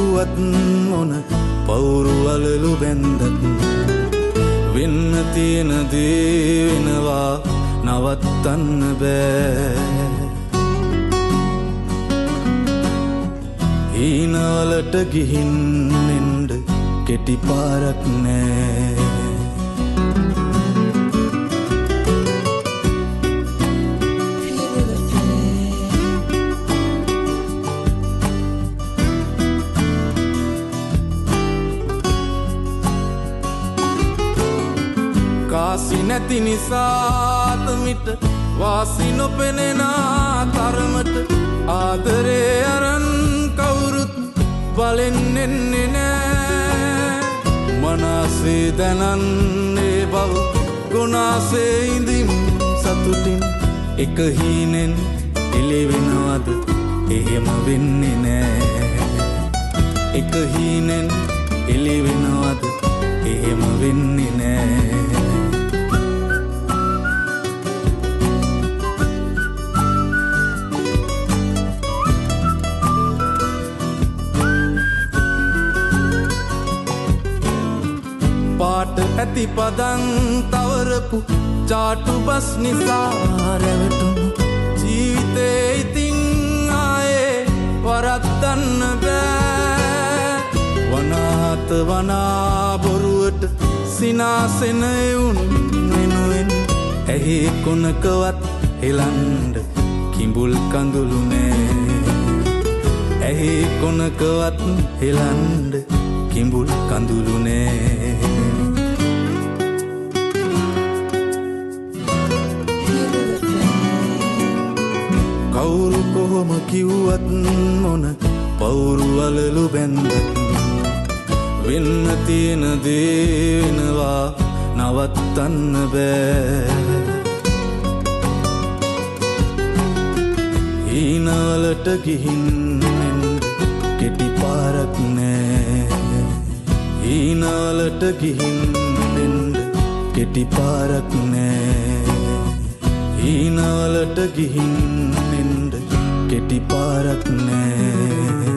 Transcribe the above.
කිව්වත් මොන පවුරු වලලු බැන්දත් වෙන්න තියෙන දේ වෙනවා නවත්තන්න බෑ. හීනවලට ගිහින් එන්න කෙටි පාරක් නෑ. කාසි නැති නිසා අතමිට වාසි නොපෙනෙන තරමට ආදරේ අරන් කවුරුත් බලෙන් එන්නේ නෑ. මනසේ දැනන්නේ බව ගුණාසේ ඉඳින් සතුටින් එක හීනෙන් එළි වෙනවද එහෙම වෙන්නේ නෑ. එක හීනෙන් එළි වෙනවද එහෙම වෙන්නේ නෑ. පාට ඇති පදන් තවරපු චාටු බස් නිසා රැවටුණු ජීවිතේ ඉතින් ආයේ වරද්දන්න බෑ. වනාත වනා බොරුවට සිනාසෙන එවුන් වෙනුවෙන් ඇහි කොනකවත් හෙලන්න කිඹුල් කඳුළු නෑ. ඇහි කොනකවත් හෙලන්න කිඹුල් කඳුළු නෑ. කවුරු කොහොම කිව්වත් මොන පවුරු වලලු බැන්දත් වෙන්න තියෙන දේ වෙනවා නවත්තන්න බෑ. හීනවලට ගිහින් එන්න කෙටි පාරක් නෑ. හීනවලට ගිහින් එන්න කෙටි පාරක් නෑ. හීනවලට ගිහින් එන්න කෙටි පාරක් නෑ.